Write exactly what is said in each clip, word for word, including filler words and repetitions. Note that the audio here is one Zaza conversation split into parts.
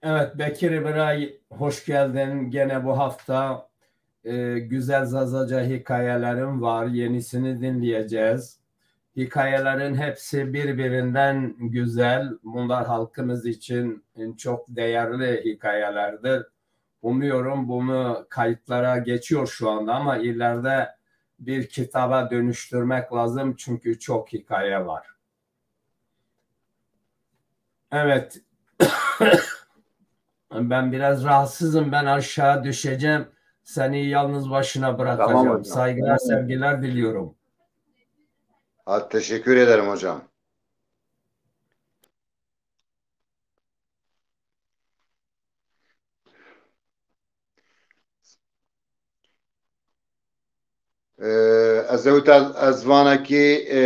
Evet, Bekir Biray, hoş geldin. Gene bu hafta e, güzel Zazaca hikayelerim var. Yenisini dinleyeceğiz. Hikayelerin hepsi birbirinden güzel. Bunlar halkımız için çok değerli hikayelerdir. Umuyorum bunu kayıtlara geçiyor şu anda ama ileride bir kitaba dönüştürmek lazım çünkü çok hikaye var. Evet. Ben biraz rahatsızım. Ben aşağı düşeceğim. Seni yalnız başına bırakacağım. Tamam hocam. Saygılar, sevgiler diliyorum. Ha, teşekkür ederim hocam. E, ez ewta ez vana ki, e,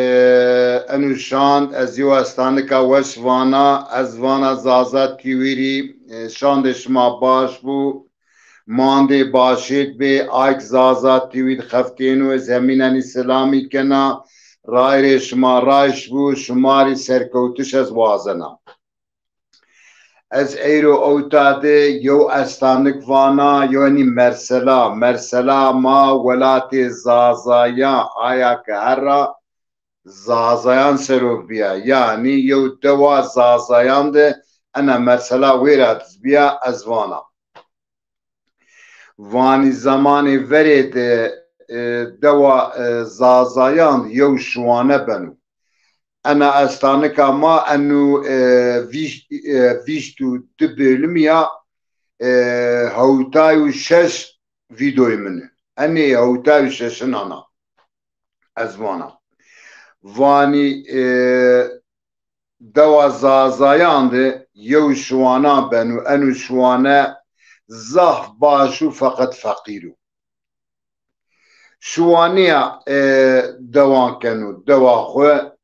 enu şand, ez yew estanika weş vana, ez vana Zaza T V rî, e, şandê şima baş bû, mandê başêt bê, ayk Zaza T V di xeftêno, ez hemînenî selamî kena, rayirê şima raş bû, şima rî serkewtiş ez wazena. Ez eyro ewta de yew estanik vana, yanî mersela, mersela ma welatê Zazayan, aya ke herra Zazayan sero biya, yanî yew dewa Zazayan de ena mersela wêra diz biya, ez vana. Vanî zemanê verê de, e, dewa, e, Zazayan yew şiwane beno. Ena estanika ma enu, e, vîşt, e, vîşt û di bölümî ya, e, hewtay û şeş vîdeoyê min. Enê hewtay û şeşinan a. Ez vana. Vanî, e, dewa Zazayan de yew şiwanan beno, enu şiwane zaf baş û feqet feqîr o. Şiwanîya, e, dewan keno, dewa xwu.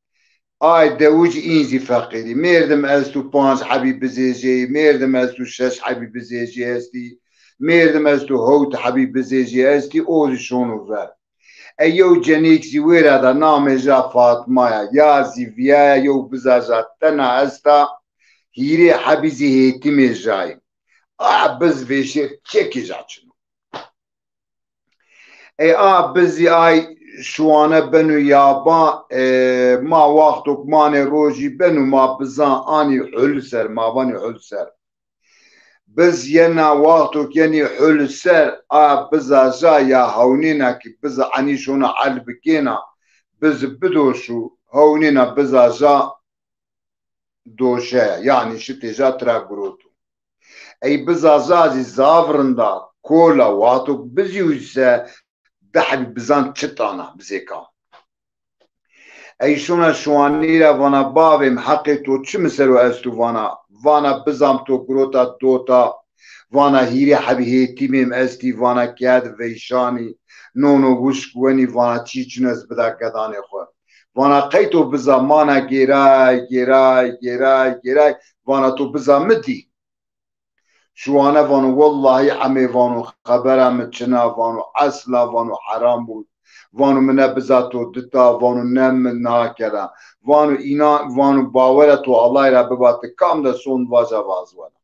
Ay dewij în zî feqîrî. Mêrdim esto panc hebî bizêjeyî, mêrdim esto şeş hebî bizêjî estî, mêrdim esto hewt hebî bizêjî estî, o zî şono ver. E, yew cenêk zî wêra da, namê ja Fatma ya, ya zî vîyaya, yew biza ja tena esta, hîrê hebî zî hêtîmê ja yî. A biz vêşêr çekê ja çin o. Ey a biz zî ay şiwane beno yaban, e, ma wexto ke manê rojî beno, ma bizan anî hul ser, ma vanî hul ser. Biz yena wexto ke yenî hul ser, a biza ja ya hewnêna ki biza enî şona elbi gêna, biz bidoşu, hewnêna biza ja doşe, yanî şitê ja tira giroto. Ey biza ja zî zaf rind a, kol a, wexto ke bizî use, di hebî bizan çit ana bizêkan. Ey şona şiwanî ra vana, bavê mi, heqê to çi mi ser o esto? Vana, vana bizam to girota dota, vana hîrê hebî hêtîmê mi estî, vana keye di veyşanî, nono wişk wenî, vana çî çin o ez bida gedanê xwu. Vana qey to biza mana gêray, gêray, gêray, gêray, vana to biza mi dî? Şiwane vano, wellahî emê vano, xebera mi çin a vano, esla vano heram bû. Vano mi ne biza to dita, vano ne mi niha kera. Vano înan, vano bawera to Allahî ra biba, ti kam de son vaja vazwena.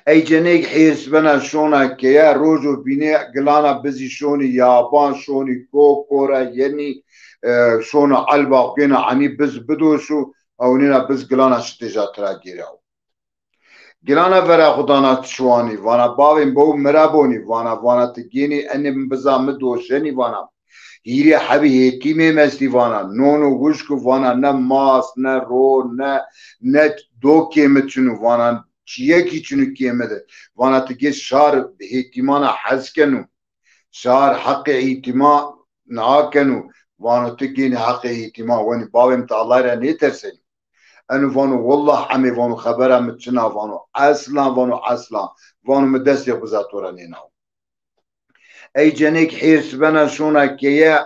Ey cenêk hêrs bena şona keye, rojo bînê gilana bizî şonî yaban, şonî ko, ko ra yenî, e, şona elba xwu gêna enî biz bidoşu, ewnêna biz gilana şitê ja tira gêraw. Gilana vera xwu dana şiwanî, vana bavê mi, bew mi ra bonî, vana, vana ti gênî enê mi biza mi doşenî, vana hîrê hebî hêtîmê mi estî, vana nono wişk o, vana ne mas, ne ro, ne, ne do kê mi çin o, vana çîyekî çin o kê mi de. Vana ti gê şar hêtîmana hez keno. Şar heqê hêtîma niha keno. Vano ti gênî heqê hêtîma wenî, bavê mi, ti Allahî ra nêtersenî? Eno vano, wellah emê, vano xebera mi çin a vano, eslan, vano eslan. Vano mi destê xwu biza to ra nênawo. Ey cenêk hêrs bena şona keye,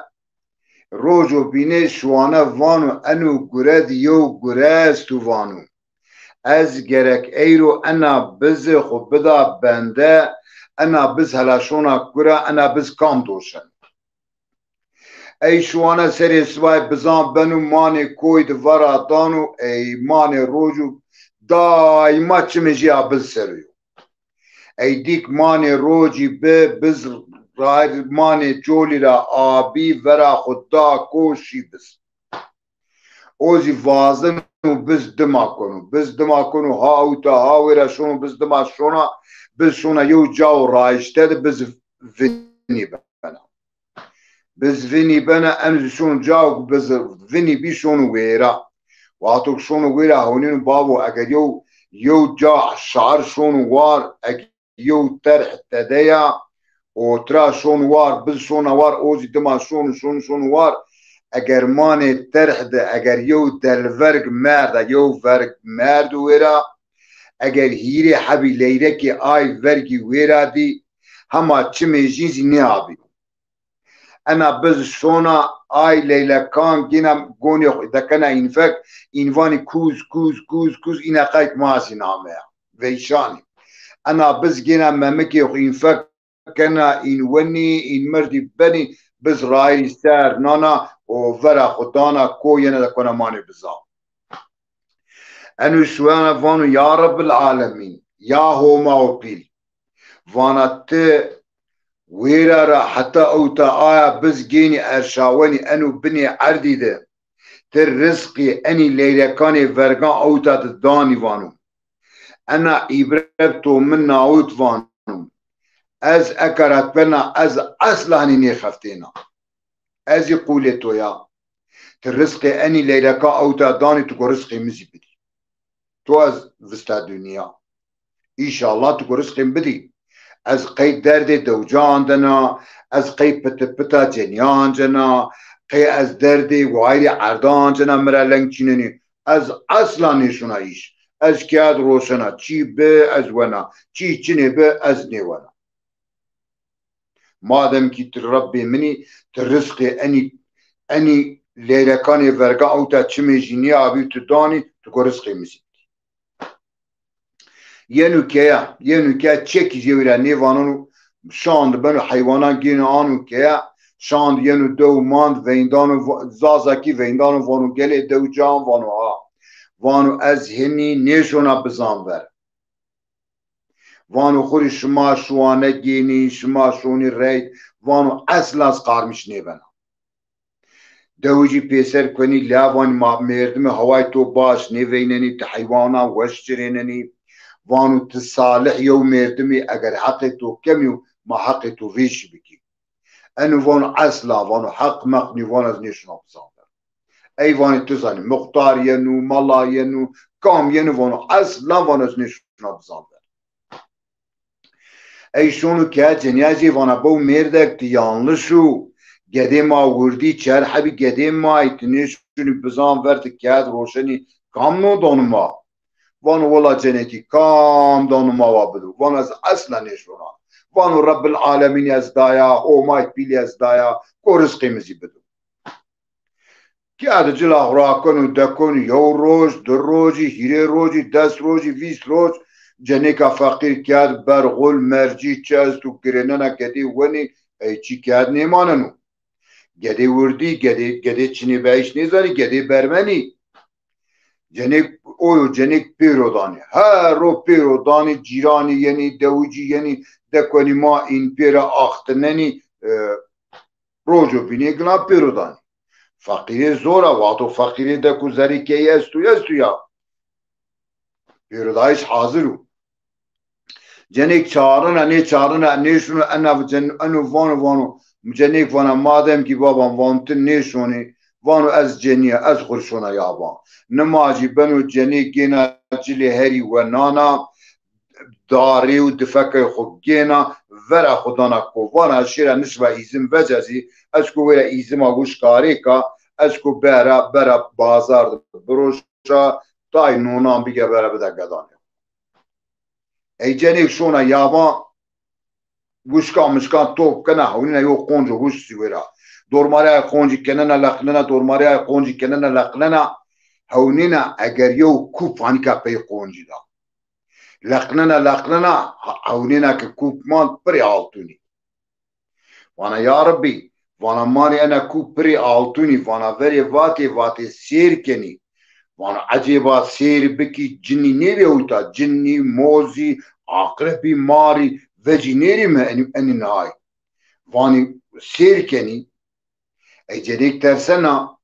rojo bînê şiwane vano, eno gure di yew gure esto vano. Ez gerek eyro ena bizê xwu bida bende, ena biz hela şona kura, ena biz kam doşen? Ey şiwane serê sibayê bizan beno, manê koy di vera dano, ey manê rojo daîma çimê jî ya biz ser o yo. Ey dîk manê rocî bi, biz ray manê colî ra abî, vera xwu da ko şî biz. O zî vazeno biz dima kono. Biz dima kono, ha ewta, ha wêra şono, biz dima şona, biz şona yew cao rayişte de biz vinî bena. Biz vinî bena, eno zî şono cao ku biz vinî bî şono wêra. Wexto ku şono wêra hewnêno bavo, eger yew, yew ca şar şono war, eger yew terh tedeya, o tira şon war, biz şona war, o zî dima şon, şon, şon war. Eger manê terh de, eger yew delverg merda, yew verg merd wêra, eger hîrê hebî leyrekê ay vergî wêra dî, hema çimê jî zî nêabî. Ena biz şona ay leylekan gêna gonê xo dekena înfek, învanî kuz, kuz, kuz, kuz, îne qayt ma zî nameya. Veyşanî. Ena biz gêna memikê xo înfek kena, în wenî, în mirdî benî, biz rayîrî ser nana û vera xo dana ko yena dekona manê bizan. Eno şuwana vano ya Rebbil Alemîn, ya Homa û Pîl. Vana ti wêra ra heta ewta aya biz gênî erşawenî eno binê erdî de. Ti rizqî enî leyrekanê vergan ewta de danî vano. Ena îbret to min nawit vano. Ez eka ra tbena ez esla henî nêxeftêna. Ez zî qûlê to ya. Ti rizqê enî leyrekan ewta danî, ti go rizqê mi zî bidî. To ez vista dinya. Înşallah ti go rizqê mi bidî. Ez qey derdê dewca ancena, ez qey piti pita cenîya ancena, qey ez derdê wayîrê erda ancena mi ra leng çînenî. Ez esla nêşona îş. Ez kerd roşena, çî bi ez wena, çî çinê bi ez nêwena. Madem kî ti Rebbê min î, ti rizqê enî, enî leyrekanê verga ewta çimê jî nêabî ti danî, ti go rizqê mi zî. Yeno keye, yeno keye çekî zî ewî ra nêvaneno, şand beno heywanan gêno ano keye, şand yeno dew mand, veyndano va-, Zazakî veyndano vano gelê dew can vano ha. Vano ez hinî nêşona bizan ver. Vano xwu rê şima şuwane gênî, şima şonî reyt, vano esla ez qarmîş nêbena. Dewicî pêser kuenî, la vanî ma mêrdimî hawayê to baş nêveynenî, ti heywanan weş çirênenî. Vano ti salih yew mêrdimî, eger heqê to kemî yo, ma heqê to vêşî bikî. Eno vano esla, vano heq meq nî, vano ez nêşona bizan ver. Ey vanê ti zanî, muxtar yeno, mala yeno, kam yeno, vano esla, vano ez nêşona bizan ver. Ey şono ke cenîya zî vana bew mêrdek ti yanlış o. Gedê ma wirdî, çer hebî gedê ma yî, ti nêşonî bizan ver, ti kerd roşenî, kam no dano ma? Vano wela cenekî, kam dano ma wa bido? Vano ez esla nêşona. Vano Rebbil Alemînî ez daya, Homay Pîlî ez daya, ko rizqê mi zî bido. Kerd cila xwu rakeno dekeno, yew roj, di rojî, hîrê rojî, des rojî, vîst roj, cenêka feqîr kerd ber xul, mercî, çi esto girênena gedê wenî, ey çî kerd nêmaneno. Gedê wirdî, gedê, gedê çinê beyş nêzanî, gedê bermenî. Cenêk o yo, cenêk pêro danî. Her ro pêro danî, cîranî yenî, dewicî yenî, dekonî ma în pêra axtinenî, e, rojo bînê gina pêro danî. Feqîrê zor a, wexto feqîrê deko zerrê keyî esto, esto ya. Pêrodayîş hazir o. Cenêk çarina, nêçarina, nêşuno, ena cen-, eno vano, vano. Cenêk vana, madem kî baban van ti nêşonî, vano ez cenî ya, ez xwu rê şona yaban. Nimajî beno, cenêk gêna cilê herî wenana, darê û difekê xwu gêna, vera xwu dana ko. Vana ez şêra nişiba îzim vece zî, ez ko wêra îzima wişkarêka, ez ko bera, bera bazar de biroşa, tay nonan bige bera bide gedanê. Ey cenêk şona yaban, wişka mişkan top kena, hewnîna yew qonco wişk zî wêra. Dormareyê qoncî kenena leqnena, dormareyê qoncî kenena leqnena, hewnîna eger yew kûp hanîka pey qoncî da. Leqnena, leqnena, ha-, hewnîna ke kûp mand pirê altûnî. Vana ya Rebbî, vana ma rê ena kûp pirê altûnî, vana verê vatê, vatê sêr kenî. Vano ecêba sêr bikî cinî nêbî ewta, cinî, mozî, aqrebî, marî, vecî nêrî mi enî, enî nihay. Vanî sêr kenî. Ey cenêk tersena.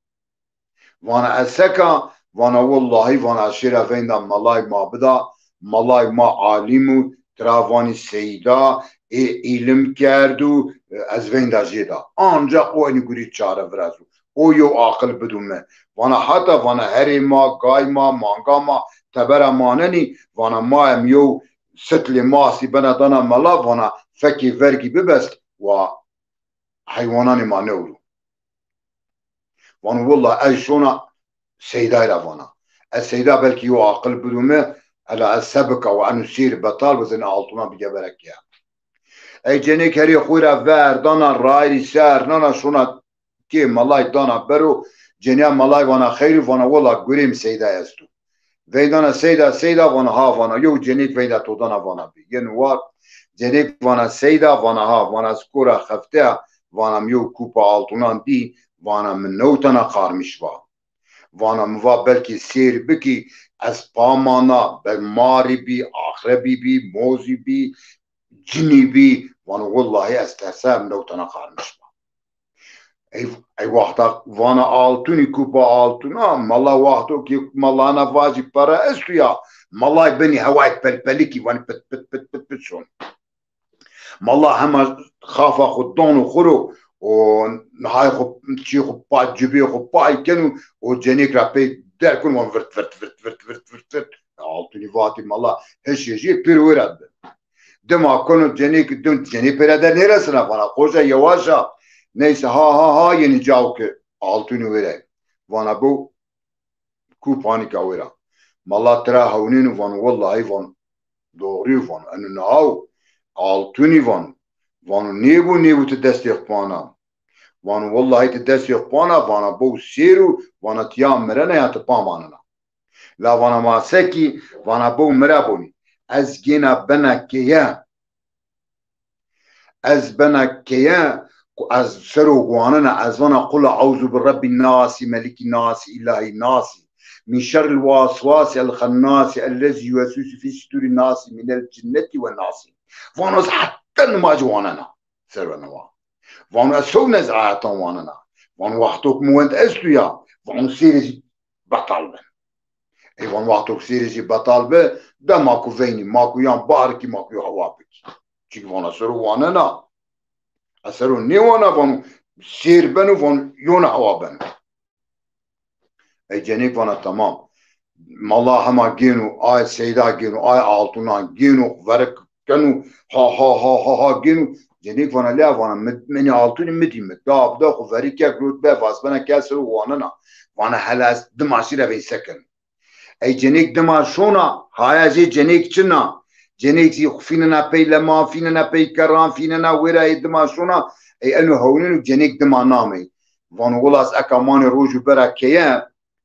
Vana ez seka, vana wellahî, vana ez şêra veynda melay ma bida, melay ma alim û tira vanî seyda, ê îlim kerd û, e, ez veynda jê da. Ancaq o enî gurî çare virazo. O yew aqil bido mi. Vana heta vana herê ma, gay ma, manga ma, tebera manenî, vana ma em yew sitlê masî bena dana mela, vana fekê vergî bibest, wa heywananê ma newro. Vano willa ez şona Seydayî ra vana. Ez Seyda belkî yew aqil bido mi, ela ez se bika wa eno sêr betal bi, zenê altunan bige bere keye. Ey cenêk herê xo ra ver dana, rayîrî ser nana, şona kê melay dana bero, cenîya melay vana xeyr o, vana willa gurê mi Seyda esto. Veydana Seyda, Seyda, vana ha, vana yew cenêk veyda to dana, vana bê. Yeno war, cenêk vana Seyda, vana ha, vana ez kora xefte ya, vana mi yew kupa altunan dî, vana mi newtena qarmiş va. Vana mi va belkî sêr bikî, ez pa mana, be marî bî, aqrebî bî, mozî bî, cinî bî, vano wellahî ez tersa mi newtena qarmiş va. Ey, ey wexta vana altunî, kupa altuna, mala wexto ki malana vacî pere esto ya, malay benî hewayê pelpelikî, vanî pit, pit, pit, pit, pit şon. Mala hema xafa xo dano xo ro, o nihay xo, çî xo pa, cibê xo pay keno, o cenêk ra pey der keno, van virt, virt, virt. Altunî vatî mala, hişê jê pêro wêra bi. Dima keno cenêk, dim cenê pêre der nêresena, vana qoca yewaş a. Neyse, ha, ha, ha, yenî caw ke altunî wêre. Vana bo ku panika wêra. Mala tira hewnêno, vano wellahî, vano doğrî, vano eno nihaw altunî, vano. Vano nêbo, nêbo ti destê xo pana. Vano wellahî ti destê xo pana, vana bo sêr o, vana ti ya mirena ya ti pa manena. La vana ma sekî, vana bo mi ra bonî. Ez gêna bena keye. Ez bena keye, ku ez ser o wanena, ez vana qul euzu bi rebbî nasî, melikî nasî, îlahî nasî, min şerril waswasî el xennasî, ellezî yuweswisu fî sudûrî nasî, minel cinnetî we nasî. Vano ez heta nimacî wanena. Serve nima. Vano ez sewna ez ayetan wanena. Vano wexto ki mi wend esto ya, vano sêrê zî betal ben. Ey vano wexto ki sêrê zî betal bi, dema ku veynî, ma ku yan barikî, ma ku yo hewa bikî. Çiki vano ez ser o wanena. Ez ser o nêwana, vano sêr beno, vano yona hewa beno. Ey cenêk vana tamam. Mala hema gêno, ay Seyda gêno, ay altunan gêno, verik keno, ha, ha, ha, ha, ha, gêno. Cenêk vana lê, vana mi, mi enî altunî mi dî mi. Da, da xo verî ke, girot be, vaz bena ke ser o wanena. Vana hele ez dima şî ra vey se keno. Ey cenêk dima şona, haya jê cenêk çina. Cenêk zî xo fînena pey leman, fînena pey kerran, fînena wêra, ey dima şona. Ey eno hewnêno, cenêk dima namey. Vano wila ez eka manê roj û bera keye,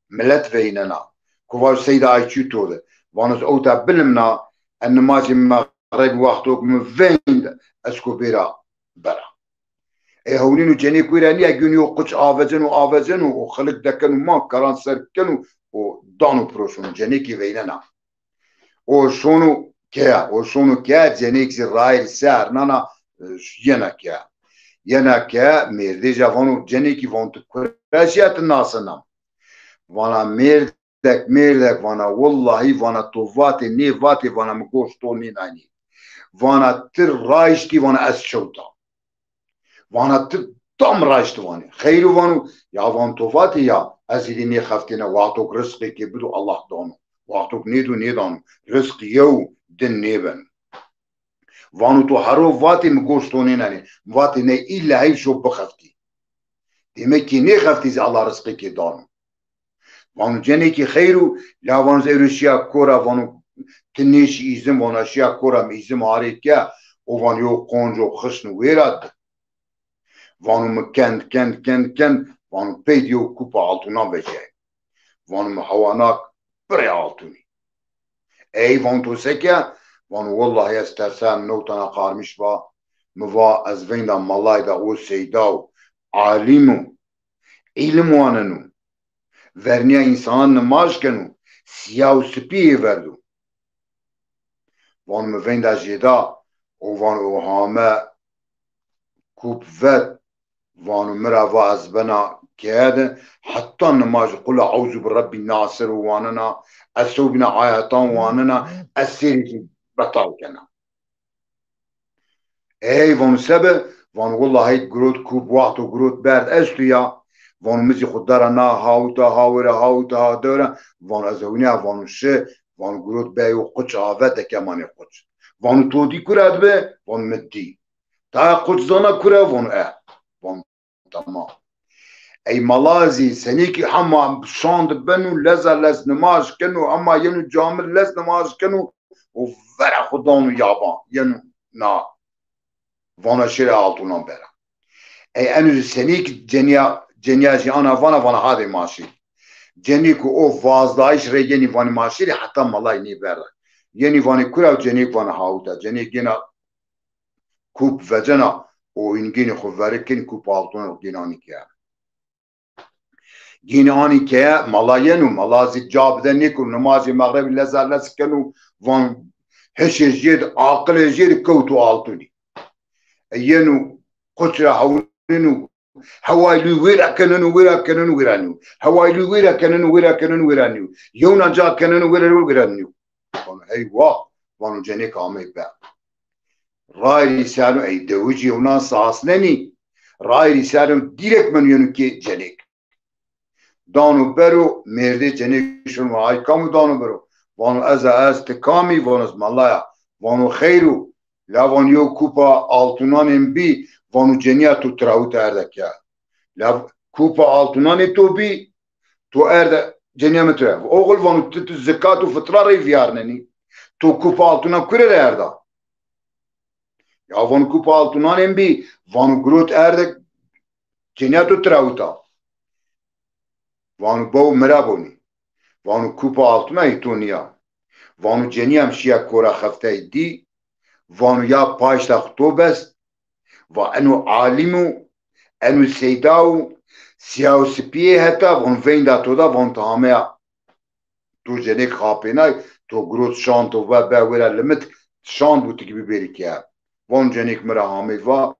milet veynena. Ku vajo Seyda, ay çî to de? Vano ez ewta bilimna, ez nimajê mexrebî wexto ki mi veynd, ez ko bêra bera. Ey hewnêno cenêk wêra nîya, gêno yo quç aveceno, aveceno, o xilik dekeno ma, keran ser keno, o dano piro şono, cenêkî veynena. O şono keye, o şono keye, cenêk zî rayîr ser nana, e, yena keye. Yena keye, mêrdê ca vano, cenêkî, vano ti kure şîya, ti nasena? Vana mêrdek, mêrdek, vana wellahî, vana to vatê, nê vatê, vana mi goş to nênaynî. Vana ti rayiştî, vana ez çewta. Vana ti tam raşt vanî. Xeyr o, vano, ya, vano to vatê ya, ez îdî nêxeftêne, wexto ki rizqêkê bido Allah dano. Wexto ki nêdo nêdano. Rizq yew, din nêbeno. Vano to hero vatê, mi goş to nênenê. Vatê ney, îlla hey şo bixeftî. Demek ki nêxeftî zî Allah rizqêkê dano. Vano cenêkî xeyr o, la vano ez ewro şîya kora, vano ti nêşî îzim, vano şîya kora mi îzim arê ke, o vano yo qonco xişn wêra di. Vano mi kend, kend, kend, kend, vano pey di yo kupa altunan vecîyay. Vano mi hewanak birê altunî. Ey vano to seke? Vano wellahî ez tersa mi newtena qarmiş va, mi va ez veynda malay da, o seyda o, alim o, îlim waneno. Vernîya însanan nimaj keno, sîya û sipî ê verdo. Vano mi veynda jêda û vano o hame kûp vet, vano mi ra va ez bena keye de, heta nimaj qul euzu bi rebbî nasir û wanena, ez sewbîna ayetan wanena, ez sêrî zî betal kena. Ey, vano sebe? Vano wellahî girot kûp, wexto girot berd esto ya. Vano mi zî xwu dera na hawita, hawira, hawita, hawira. Vano ez ewnîya, vano şi, vano girot be yo quç ave, deke manê quç. Vano to dî kura dibe? Vano mi dî. Taya quç zana kura? Vano e. Vano tamam. Ey mala zî senî kî hema şand beno, leza lez nimaj keno, hema yeno camir lez nimaj keno û vera xwu dano yaban, yeno na. Vana şêrê altunan bera. Ey eno zî senî kî cenîya, cenîya zî ana vana, vana hadê ma şî. Cenîk o vazdayîş rê yenî vanî ma şîrî heta malay nêberda. Yenî vanî kura? Cenîk vana hawita. Cenîk gêna kûp vecena û în gênî xwu verik kenî, kûp altunan gênî anî keye. Gênî anî keye, mala yeno, mala zî ca bide nêkeno, nimajê mexrebî leza lez keno, van hişê jêd, aqilê jêd kewto altunî. E, yeno quç ra hewlino, heway lû wêra keneno, wêra keneno, wêra nîyo. Heway lû wêra keneno, wêra keneno, wêra nîyo. Yewna ca keneno, wêra, wêra nîyo. Vano eywa, vano cenêk amey be. Rayîrî seno, ey dewicî yewna sasnenî. Rayîrî seno, dîrek meno yeno kê cenêk. Dano bero, mêrdê cenêk şino, ay kam o, dano bero? Vano ez a ez, ti kam î? Vano ez mala ya. Vano xeyr o. La vano yew kûpa altunanên bî, vano cenîya to tirawita erde ke. La kûpa altunanê to bî, to erde cenîya mi tira. Oxil, vano ti, ti zikat û fitra rey vîyarnenî. To kûpa altunan kure ra erda? Ya vano kûpa altunanên bî, vano girot erde cenîya to tirawita. Vano baw, mi ra bonî. Vano kûpa altuna ê to nîya. Vano cenîya mi şîya kora xefteyê dî. Vano ya paşta xwu to best. Va eno alim o, eno seyda o, sîya û sipî yê heta, vano veynda to da, vano ti hameya to cenêk xapênay, to girot şand, to ve be wêra limit, şand bû ti kî bibêrî keye. Vano cenêk mi ra hamey va,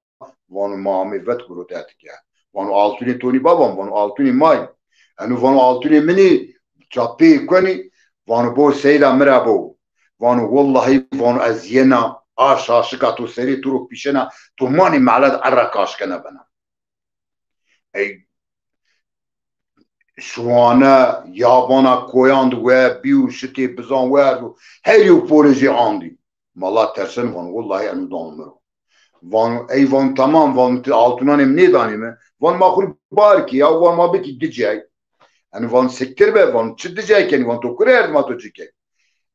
vano ma amê vet girot erdike. Vano altunê to nî baban? Vano altunê ma yî. Eno vano altunê min î, ça pê kuenî? Vano bo seyda mi ra bo. Vano wellahî, vano ez yena a şaşika to serê to ro pîşena, to manê mehlet erra kaşkena bena. Ey şiwane yabana koyan di we bî û şitê bizan werdo, her yew polê jê andî. Mala tersen, vano wellahî eno dano mi ro. Vano ey, vano tamam, vano ti altunanê mi nêdanê mi? Vano ma xwu rê bar kî ya, vano ma bikî di cey. Eno vano siktir be, vano çi di cey kenî, vano to kure erdî ma to ci key.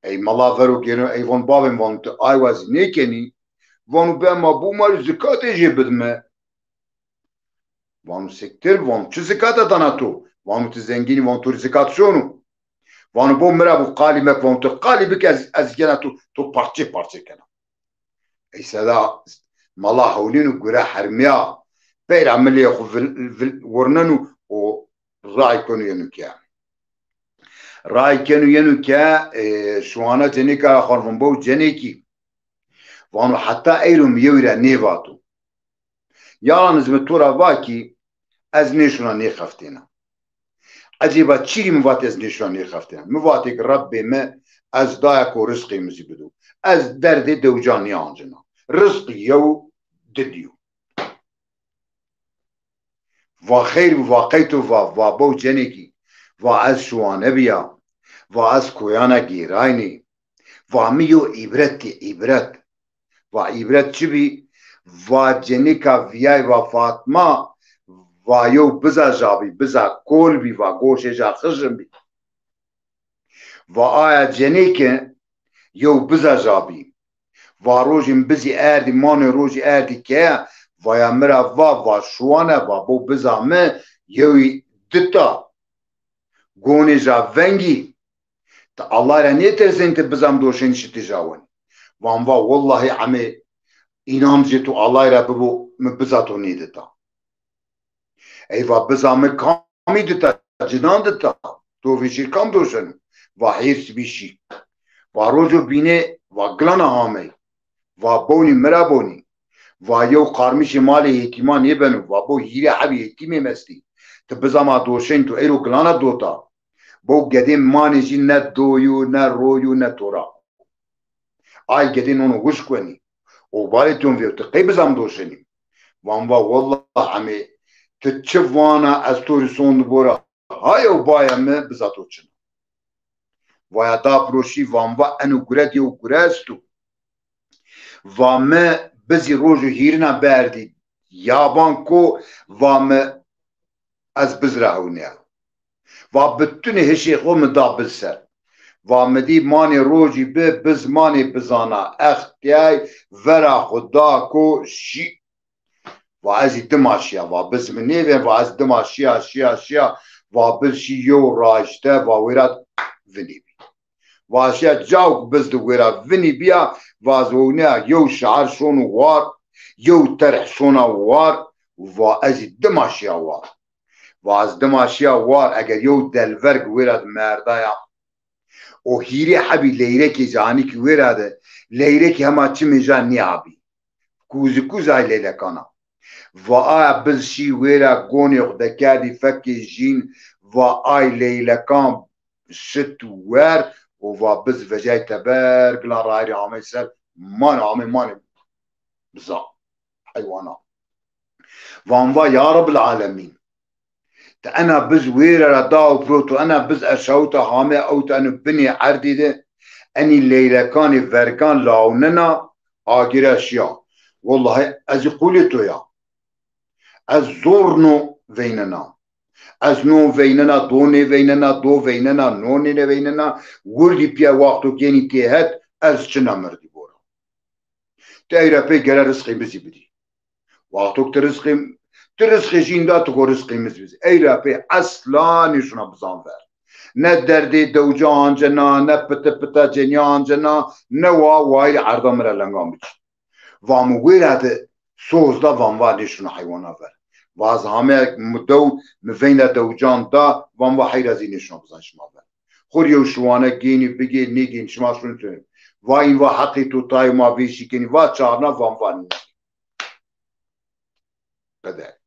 Ey mala vero gêno, ey vano babê mi, vano ti aywa zî nêkenî? Vano be ma bû, ma rê zikatê jê bid mi. Vano siktir, vano çi zikata dana to? Vano ti zengîn î, vano to rê zikat şono. Vano bo mi ra bo qalî mek, vano ti qalî bike, ez, ez gena to, to parçe parçe kena. Ey seyda mala hewlîno, gure hermîya. Peyra milê xwu vil, vil, wirneno û ray keno yeno ke. Ray keno yeno ke, e, şiwana cenêka ra xo ra vano bo cenêkî. Vano heta eyro mi yewî ra nêvato. Yalaniz mi to ra va kî ez nêşona nêxeftêna. Ecêba çîrî mi vatê ez nêşona nêxeftêna? Mi vatê ki Rebbê mi ez daya ko rizqê mi zî bido. Ez derdê dewican nêancena. Rizq yew, di dîyo. Va xeyr bi, va qey to va, va bo cenêkî, va ez şiwane bîya, va ez koyana gêraynî, va mi yo îbret dî, îbret. Va îbret çi bî? Va cenêka vîyay, va Fatma, va yew biza ja bî, biza kol bî, va goşê ja xijin bî. Va aya cenêke yew biza ja bî. Va rojê mi bizî erdî, manê rojî erdî keye, vaya mi ra va, va şiwane, va bo biza mi yewî dita. Gonê ja vengî. Ti Allah ra nêtersenî ti biza mi doşenî şitê ja wenî? Van va wellahî emê înam jê to Allah ra bibo, mi biza to nêdita. Ey va biza mi kamî dita? cinan dita. To vêşîr kam doşeno? Va hêrs bî şî. Va rojo bîne, va gilana hamey. Va bonî mi ra bonî. Va yew qarmişê malê yetîman nêbeno. Va bo hîrê hebî yetîmê mestî. Ti biza ma doşenî, to eyro gilana dota. Bo gedê manê jî ne do yo, ne ro yo, ne to ra. Ay gedê nono wişk wenî. O valê ton vêw, ti qey biza mi doşenî? Van va, wallah emê, ti çi vana ez to rê son di bora. Haya û baya mi biza to çin a. Vaya da piro şî, van va eno gure diye û gure esto. Va mi bizî rojo hîrina berdî yaban ko, va mi ez biz ra hewneya. Va bitunê hişê xo mi da biz ser. Va mi dî manê rojî bi, biz manê bizana extiyay, vera xo da ko şî. Va ez zî dima şîya, va biz mi nêvên, va ez dima şîya, şîya, şîya, va biz şî yew raşte, va wêra vinî bî. Va şîya cawk biz di wêra vinî bîya, va ez hewneya yew şar şono war, yew terh şona war, va ez zî dima şîya war. Va ez dima şîya war, eger yew delverg wêra di merdaya, o hîrê hebî leyrekê canî kî wêra de, leyrekî hema çimê ca nîyabî. Kûzi kûz ay leylekan a. Va aya biz şî wêra gonê xo dekerdî fekê jîn, va ay leylekan şit wer û va biz vecay teber, gilan rayirî amey ser, manê amey manê biza heywana. Van va ya Rebbil Alemîn, ti ena biz wêre ra da û piro, to ena biz eşawita hame ewta eno binê erdî de, enî leylekanê vergan lawnena, agîre şîya. Wellahî ez zî qulê to ya. Ez zor no veynena. Ez no veynena, do nêveynena, do veynena, no nêveynena, wirdî pîya wexto gênî têhet, ez çina mirdî bora. Ti ey ra pey gere rizqê mi zî bidî. Wexto ki ti rizqê, ti rizqê jîn da, ti ko rizqê mi zî bidî. Ey ra pey esla nêşona bizan ver. Ne derdê dewca ancena, ne pite pita cenîya ancena, ne wa wayîrê erda mi ra lengan biçî. Va mi wêra de soz da, van va nêşona heywana ver. Va ez hame mi dew, mi veynda dewcan da, van va heyra zî nêşona bizan şima ver. Xo rê yew şiwane gênî bigê, nêgênî şima şonî to. Va în va heqê to tayê ma vêşî kenî, va çarna, van va nî. Qede.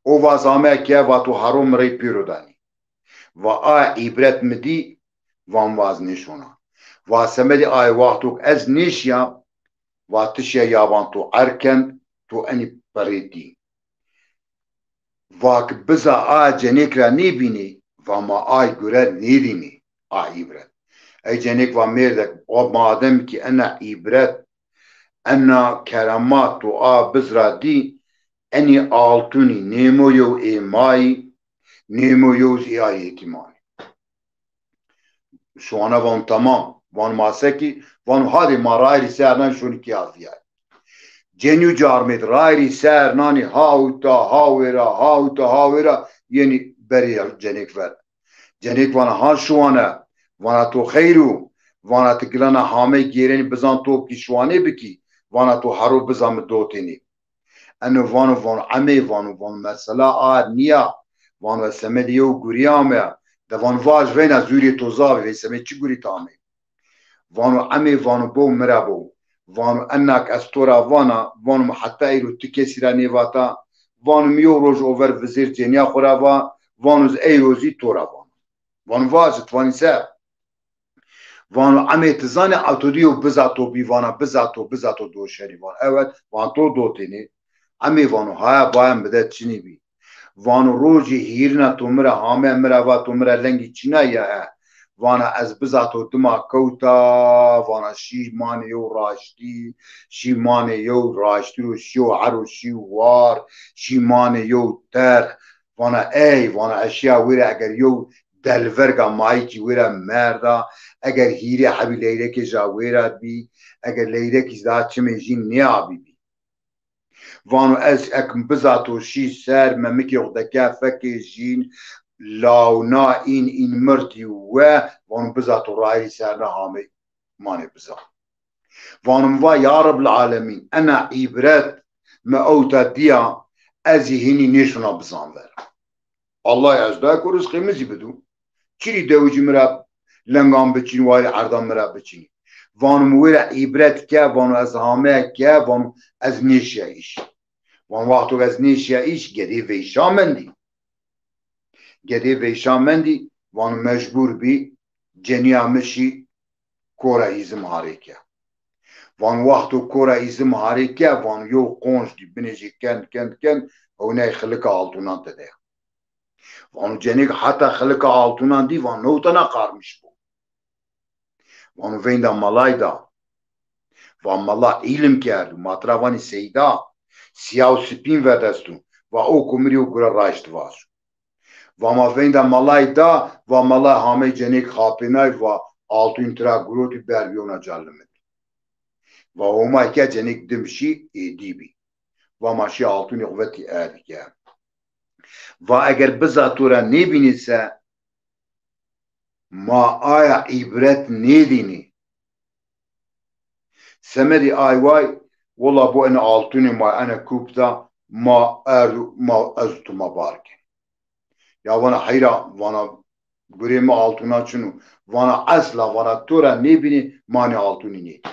O va ez hame ke, va to haro mi rey pêro danî. Va a îbret mi dî, van va ez nêşona. Va semedê aye wexto ki ez nêşîya, va ti şîya yaban to erken, to enî perê dî. Va ki biza a cenêk ra nêbînî, va ma ay gure nêdînî, a îbret. Ey cenêk va mêrdek, o madem ki ena îbret, ena keramat to a biz ra dî, enî altûnî nêmo yew ê ma yî, nêmo yew zî ê a yetîman î. Şiwana vano tamam. Vano ma se kî? Vano hadê ma rayirî ser nanî şonî kî ya vîyayî. Cenî û carmêd rayirî ser nanî ha uta ha wêra, ha uta ha wêra, yenî berê cenêk ver. Cenêk vana ha şiwane, vana to xeyr o, vana ti gilana hamey gêrenî bizan to kî şiwanê bikî, vana to hero biza mi dotênî. Eno vano, vano emê, vano, vano mesela a nîya, vano ez semedê yew gurî ameya. De vano vaj veyna zûrê to zaf ê, vey semedê çi gurî ti amey? Vano emê, vano bo mi ra bo. Vano ena ke ez to ra vana, vano mi heta eyro ti kesî ra nêvata. Vano mi yew roj over vizêr cenîya xo ra va, vano ez eyro zî to ra vana. Vano vaje, ti vanî se? Vano emê ti zanî a to dî yew biza to bî, vana biza to, biza to doşenî. Vano ewet, vano to dotênî. Emê vano haya baya mi de çinî bî. Vano rojê hîrina to mi ra hame, mi ra va to mi ra lengî çîna ya e. Vana ez biza to dima kewta, vana şî manê yew raştî, şî manê yew raştî ro şîyo hero şî war, şî manê yew terx. Vana ey, vana ez şîya wêra eger yew delverga mayî kî wêra merda, eger hîrê hebî leyrekê ja wêra bî, eger leyrekî zî daha çimê jîn nêabîbî. Vano ez ek biza to şî ser, memikê xo deke fekê jîn, lawna în, în mirdî we, vano biza to rayirî ser na hamê manê biza. Vano mi va ya Rebbil Alemîn, ena îbret mi ewta dîya, ez zî hînî nêşona bizan ver. Allah ez daya ku rizqê mi zî bido. Çirî dewicî mi ra lengan biçîn, wayîrê erdan mi ra biçînî. Vano mi wêra îbret ke, vano ez hame ke, vano ez nêşiya îş. Van wexto ez nêşiya îş, gedê veyşa mendî. Gedê veyşa mendî, vano mecbur bî, cenîya mi şî kora îzim harê ke. Van wexto kora îzim harê ke, van yew qonc dî binê jê kend, kend, kend, ewnay xilika altûnan tede ya. Vano cenêk heta xilika altûnan dî, van newtena qarmiş bo. Vano veynda malay da. Va mala îlim kerdo, ma tira vanî seyda, sîya û sipîn vedesto. Va o ku mi rê yew gure raşt vajo. Va ma veynda malay da, va mala hamey cenêk xapênay, va altûn tira girotî ber bî ona ca limit. Va Homa ke cenêk dim şî, êdî bî. Va ma şî altûnê xo vetî erdî ke. Va eger biza to ra nêbînê se, ma aya îbret nêdînî. Semedî ay way, wela bo ene altûnê ma ene kup da, ma erd, ma ez tu ma bar kenî. Ya vana heyra, vana gurê mi altûna çin o. Vana esla, vana to ra nêbînî, ma nê altûnî nêdî.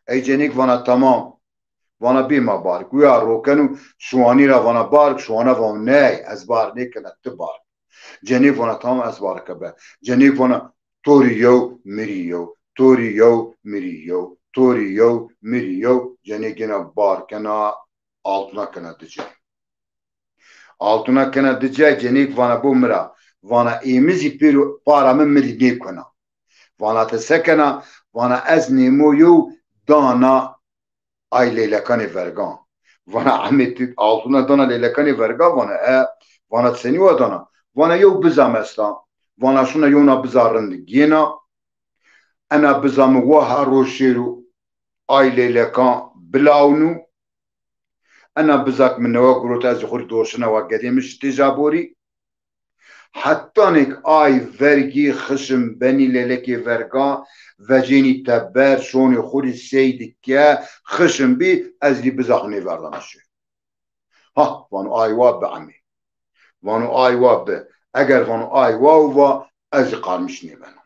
Ey cenêk vana tamam. Vana bê ma bar. Guya rokeno şiwanî ra vana bar, şiwana vano ney, ez bar nêkena, ti bar. Cenêk vana tamam, ez bar ke be. Cenêk vana to rî yew, mi rî yew, to rî yew, mi rî yew, to rî yew, mi rî yew. Cenêk gêna bar kena, altûna kena di cay. Altûna kena di cay, cenêk vana bo mi ra. Vana ê mi zî pêro para mi mi rî nêkena. Vana ti se kena? Vana ez nêmo yew dana ay leylekanê vergan. Vana emê ti altûna dana leylekanê vergan? Vana e. Vana ti senî wa dana? Vana yew biza mi esta. Vana şuna yewna biza rind gêna. Ena biza mi wa her roj şêro ay leylekan bilawno. Ena bizak mi newe girot, ez xo rê doşina wa gedê mi şitê ja borî. Hetanêk ay vergî xişim benî lêlekê verga, vecênî teber, şonê xo rê sey dike, xişim bî, ez rî biza xo nêverdana şêro. Ha, vano ay wa bi emê. Vano ay wa bi. Eger vano ay wa û va, ez rî qarmiş nêbena.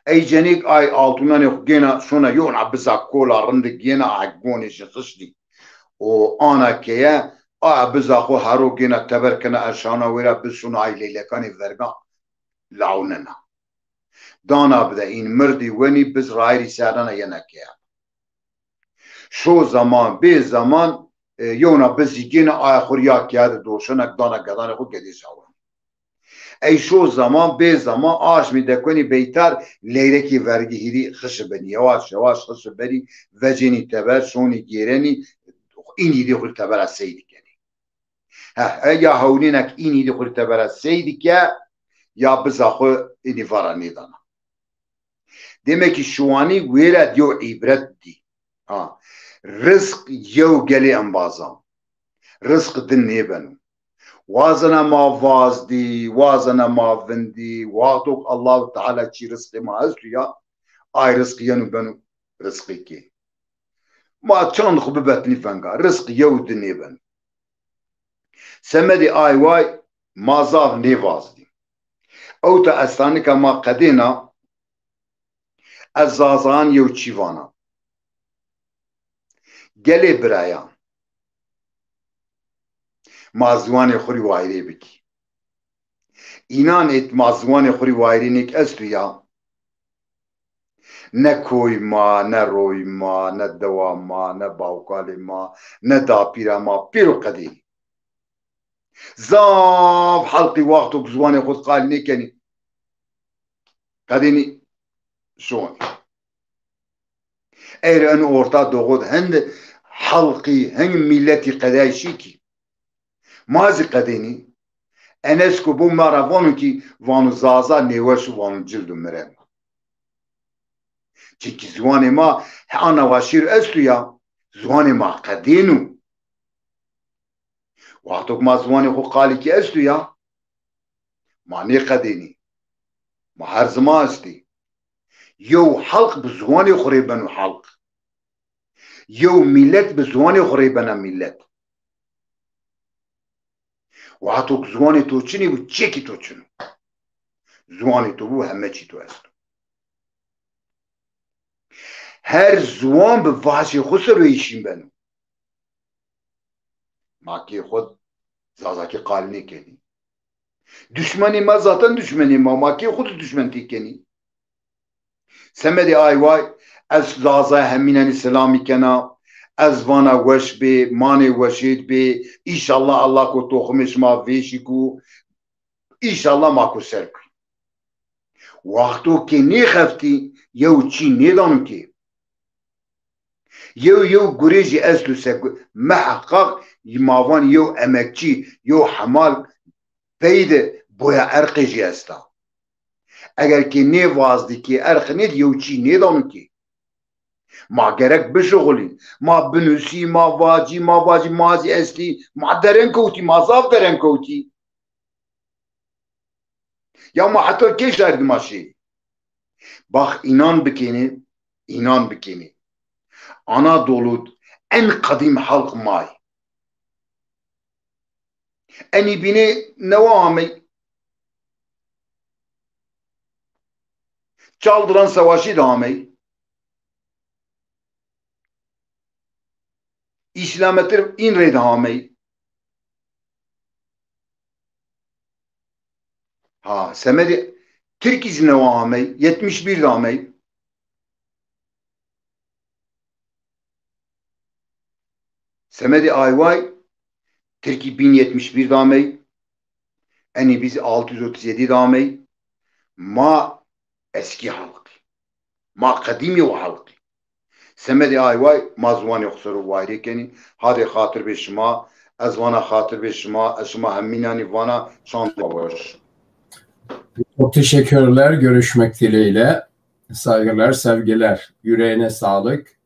Ey cenêk ay altûnanê xo gêna şona yewna biza kola rindi gêna ay gonê jixiştî. O ana keye, a biza xo hero gêna teber kena erşana wêra bi şona ay leylekanê verga lawnena. Dana bide în mirdî wenî biz rayirî serdana yena keye. Şo zaman, bê zaman, e, yewna bizî gêna aya xo rî ya keye de doşena dana gedanê xo gedê jawan. Ey şo zaman, bê zaman, aşmî dekonî beytar, leyrekî vergî hîrî xişi benî. Yewaş yewaş xişi benî, vecênî teber, şonî gêrenî, înî dê xo rê tebera sey dikenî. Heh, e, ya hewnêna ke înî dê xo rê tebera sey dike, ya biza xo înî vara nêdana. Demek ki şiwanî wêra yew îbret dî. Ha. Rizq yew gelê embazan. Rizq di nêbeno. Wazena ma vazdî, wazena ma vindî, wexto ke Allahu Teala çî rizqê ma esto ya, ay rizq yeno beno rizqêkê. Ma çand xo bibetinî venga, rizq yew di nêbeno. Semedê ay way ma zaf nêvazdî. Ewta estanika ma qedêna, ez Zazan yew çî vana. Gelê birayan, ma ziwanê xo rî wayîrê bikî. Înan êt ma ziwanê xo rî wayîrê nêk esto ya. Ne koy ma, ne roy ma, ne dewa ma, ne bawkalê ma, ne dapîra ma pêro qedênî. Zaf helqî wexto ke ziwanê xo qalî nêkenî, qedênî şonî. Ey rê eno orta doğu de hin helqî, hin mîletî qedayîşî kî. Ma zî qedênî. Enes ku bo ma ra vano kî vano Zaza nêweş o, vano cild û mireno. Çimkî ziwanê ma ana wa şêro esto ya, ziwanê ma qedêno. Wexto ke ma ziwanê xo qalî kî esto ya, ma nêqedênî. Ma her zima estî. Yew helq bi ziwanê xo rê beno helq. Yew mîlet bi ziwanê xo rê bena mîlet. Wexto ki ziwanê to çinê bû, çekî to çin o. Ziwanê to bû, heme çî to esto. Her ziwan bi vaşê xwu ser o hêşîn beno. Ma kê xwu zazakî qal nêkenî. Duşmenê ma zaten duşmenê ma, ma kê xwu di duşmen têkenî. Semedê ay way, ez Zaza hemînenî selamî kena. Ez vana weş bê, manê weşêd bê. Înşallah Allah ko toximê şima vêşî ku, înşallah ma ko ser kuy. Wexto kê nêxeftî, yew çî nêdano kê. Yew yew gurê jî esto se gu-, meheqaq ma van yew emekçî, yew hemal pey de boya erqê jî esta. Eger kê nêvazdî kê erqinê di yew çî nêdano kê. Ma gerek bişuxulî. Ma binusî, ma vacî, ma vacî, ma zî estî, ma dereng kewtî, ma zaf dereng kewtî. Ya ma heta kê şar di ma şî? Bax, înan bikênê, înan bikênê. Anadolu en qedîm halq may. Enî bînê newa amey. Çaldıran Savaşı da amey. Îslametir în rê de amey. Ha, semedê Tirkî zî newa amey, yetmiş bir de amey. Semedê ay way, Tirkî bin yetmiş bir de amey. Enî biz altı yüz otuz yedi de amey. Ma eskî halqî. Ma qedîmî o halqî. Semedê ay way ma ziwanê xwu ser o wayirê kenî. Hadê xatir bê şima, ez vana xatir bê şima, ez şima hemînanî vana çand babaş. Çok teşekkürler. Görüşmek dileğiyle. Saygılar, sevgiler. Yüreğine sağlık.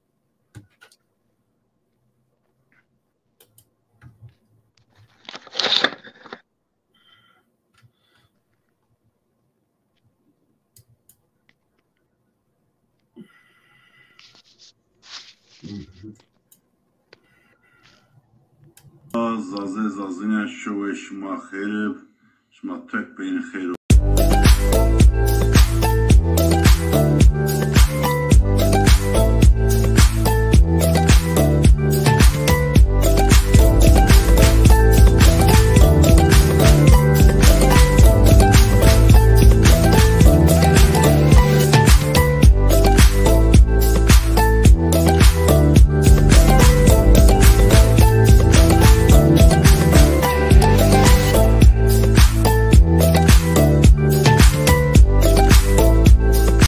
Zaze, Zazine, şewê şima xêr ib, şima tek peynî xêr.